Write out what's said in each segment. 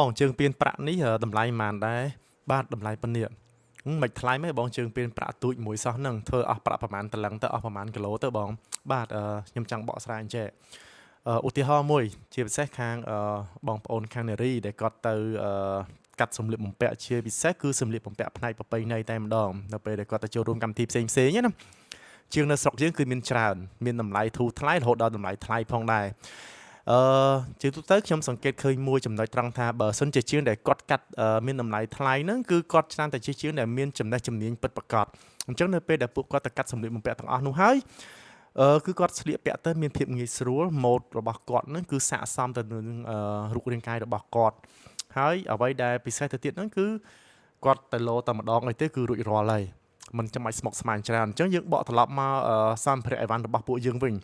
បងជើងពៀនប្រាក់នេះតម្លៃប៉ុន្មានដែរបាទតម្លៃប៉ុណ្នេះមិនថ្លៃមែនបងជើងពៀនប្រាក់ទូចមួយសោះហ្នឹងធ្វើអស់ប្រាក់ប្រហែលតលឹងទៅអស់ប្រហែលគីឡូទៅបងបាទខ្ញុំចង់បកស្រាយអញ្ចេះឧទាហរណ៍មួយ ជាពិសេសខាងបងប្អូនខាងនារីដែលគាត់ទៅកាត់សម្លៀកបំពាក់ជាពិសេសគឺសម្លៀកបំពាក់ផ្នែកប្រពៃណីតែម្ដងនៅពេលដែលគាត់ទៅចូលរួមកម្មវិធីផ្សេងផ្សេងណាជាងនៅស្រុកយើងគឺមានច្រើនមានតម្លៃធូរថ្លៃរហូតដល់តម្លៃថ្លៃផងដែរអឺជាទូទៅខ្ញុំសង្កេតឃើញមួយចំណុចត្រង់ថាបើសិនជាជាងដែលគាត់កាត់មានតម្លៃថ្លៃហ្នឹងគឺគាត់ច្រើនតែជាជាងដែលមានចំណេះជំនាញពិតប្រាកដអញ្ចឹងនៅពេលដែលពួកគាត់ទៅកាត់សម្លៀកបំពាក់ទាំងអស់នោះហើយអឺគឺគាត់ស្លៀកពាក់ទៅមានភាពងាយស្រួលម៉ូដរបស់គាត់ហ្នឹងគឺស័ក្តិសមទៅនឹងរូបរាងកាយរបស់គាត់ហើយអ្វីដែលពិសេសទៅទៀតហ្នឹងគឺគាត់ទៅលោតែម្ដងអីទេគឺរួចរាល់ហើយមិនចាំបាច់ស្មុគស្មាញច្រើនអញ្ចឹងយើងបកត្រឡប់មកសម្ភារៈអីវ៉ាន់របស់ពួកយើងវិញ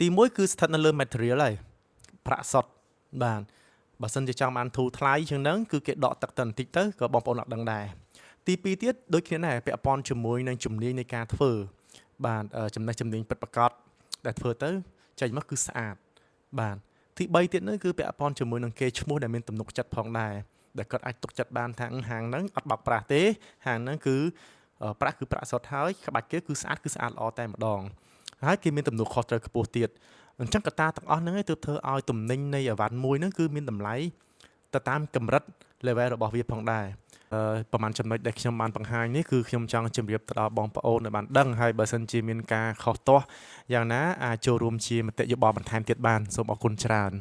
ទីមួយគឺស្ថិតនៅលើ material ហើយប្រាក់សុទ្ធបាទបើសិនជាចង់បានធូរថ្លៃជាងហ្នឹងគឺគេដកទឹកទៅបន្តិចទៅក៏បងប្អូនអត់ដឹងដែរទី2ទៀតដូចគ្នាដែរពាក់ព័ន្ធជាមួយនឹងជំនាញនៃការធ្វើបាទចំណេះជំនាញពិតប្រាកដដែលធ្វើទៅចេញមកគឺស្អាតបាទទី3ទៀតហ្នឹងគឺពាក់ព័ន្ធជាមួយនឹងគេឈ្មោះដែលមានទំនុកចិត្តផងដែរដែលគាត់អាចទុកចិត្តបានថាហាងហ្នឹងអត់បោកប្រាស់ទេហាងហ្នឹងគឺប្រាក់គឺប្រាក់សុទ្ធហើយក្បាច់គេគឺស្អាតគឺស្អាតល្អតែម្ដងហើយគេមានទំនួលខុសត្រូវខ្ពស់ទៀតអញ្ចឹងកត្តាទាំងអស់ហ្នឹងឯងទើបធ្វើឲ្យទំនិញនៃអីវ៉ាន់មួយហ្នឹងគឺមានតម្លៃទៅតាមកម្រិត level របស់វាផងដែរប្រហែលចំណុចដែលខ្ញុំបានបង្ហាញនេះគឺខ្ញុំចង់ជម្រាបទៅដល់បងប្អូនឲ្យបានដឹងហើយបើសិនជាមានការខុសទាស់យ៉ាងណាអាចចូលរួមជាមតិយោបល់បន្ថែមទៀតបានសូមអរគុណច្រើន។